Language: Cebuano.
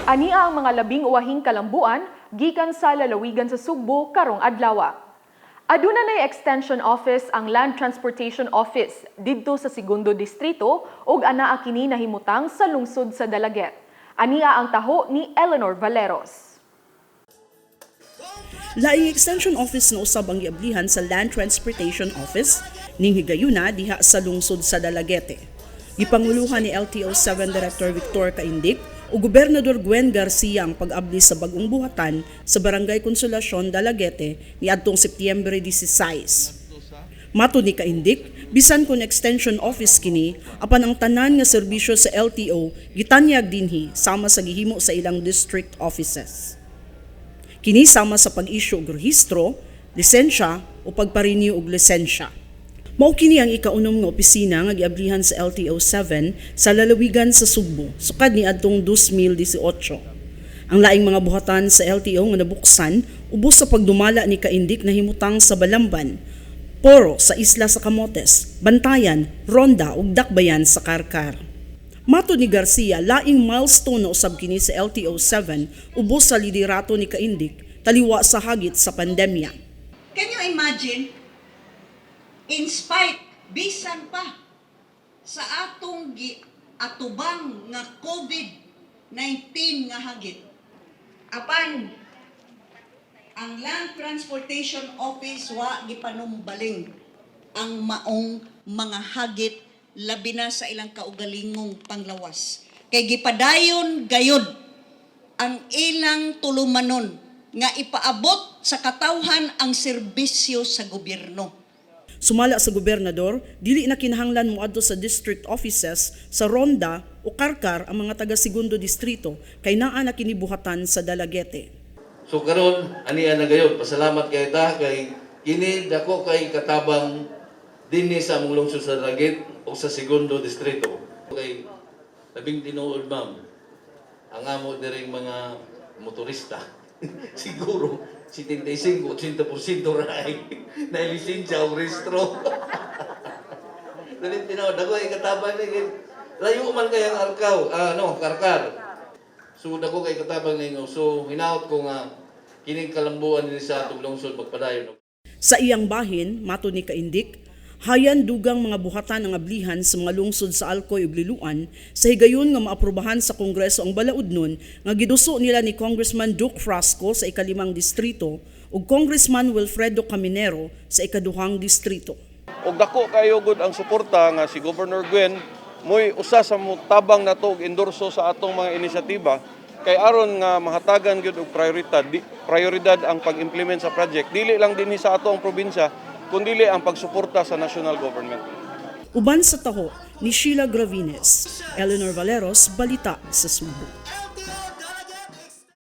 Ania ang mga 12 kalambuan gikan sa lalawigan sa Sugbo karong adlaw. Aduna nay extension office ang Land Transportation Office didto sa Segundo Distrito ug anaa kini nahimutang sa lungsod sa Dalaguete. Ania ang taho ni Eleanor Valeros. Laing extension office na usab ang giablihan sa Land Transportation Office ning higayuna diha sa lungsod sa Dalaguete. Gipanguluhan ni LTO 7 Director Victor Caindic ug Gobernador Gwen Garcia ang pag-abli sa bagong buhatan sa Barangay Consolacion, Dalaguete niadtong Setyembre 16. Matod ni Caindic, bisan kung extension office kini, apan ang tanan nga serbisyo sa LTO gitanyag dinhi sama sa gihimo sa ilang district offices. Kini sama sa pag-isyu og rehistro, lisensya o pagpa-renew og lisensya. Mao kini ang ikaunom nga opisina nga giablihan sa LTO 7 sa lalawigan sa Sugbo sukad niadtong 2018. Ang laing mga buhatan sa LTO nga nabuksan ubos sa pagdumala ni Caindic nahimutang sa Balamban, Poro sa Isla sa Camotes, Bantayan, Ronda ug Dakbayan sa Carcar. Matod ni Garcia, laing milestone na usab kini sa LTO 7 ubos sa liderato ni Caindic taliwa sa hagit sa pandemya. Can you imagine? In spite, bisan pa sa atong giatubang nga COVID-19 nga hagit, apan ang Land Transportation Office wa gipanumbaling ang maong mga hagit, labi na sa ilang kaugalingong panglawas. Kay gipadayon gayod ang ilang tulumanon nga ipaabot sa katawhan ang serbisyo sa gobyerno. Sumala sa gobernador, dili na kinahanglan moadto sa district offices sa Ronda o Carcar ang mga taga Segundo Distrito kay naa na kini buhatan sa Dalaguete. So karon ania na gayon, pasalamat kay ta kay kini dako kay katabang dinhi sa among lungsod sa Dalaguete o sa Segundo Distrito. Kay labing tinuod, ma'am, ang amo diring mga motorista siguro 75 80% ra ay na lisensya o rehistro. Labing tinuod dako kay katabang ni kay layo man kay ang Arkaw, no, Carcar. So dako kay katabang ninyo. So hinaot ko nga kining kalambuan dinhi sa atong lungsod magpadayon. Sa iyang bahin, matod ni Caindic, hayan dugang mga buhatan ang ablihan sa mga lungsod sa Alcoy ug Liloan sa higayon nga maaprubahan sa Kongreso ang balaudnon nga giduso nila ni Congressman Duke Frasco sa ikalimang distrito ug Congressman Wilfredo Caminero sa ikaduhang distrito. Og dako kayo gud ang suporta nga si Governor Gwen mo'y usa sa mutabang nato og endorso sa atong mga inisyatiba kay aron nga mahatagan gyud og prioridad ang pag-implement sa project dili lang dinhi sa atong probinsya kundi ang pagsuporta sa national government. Uban sa taho ni Sheila Gravines, Eleanor Valeros, Balita sa Sugbo.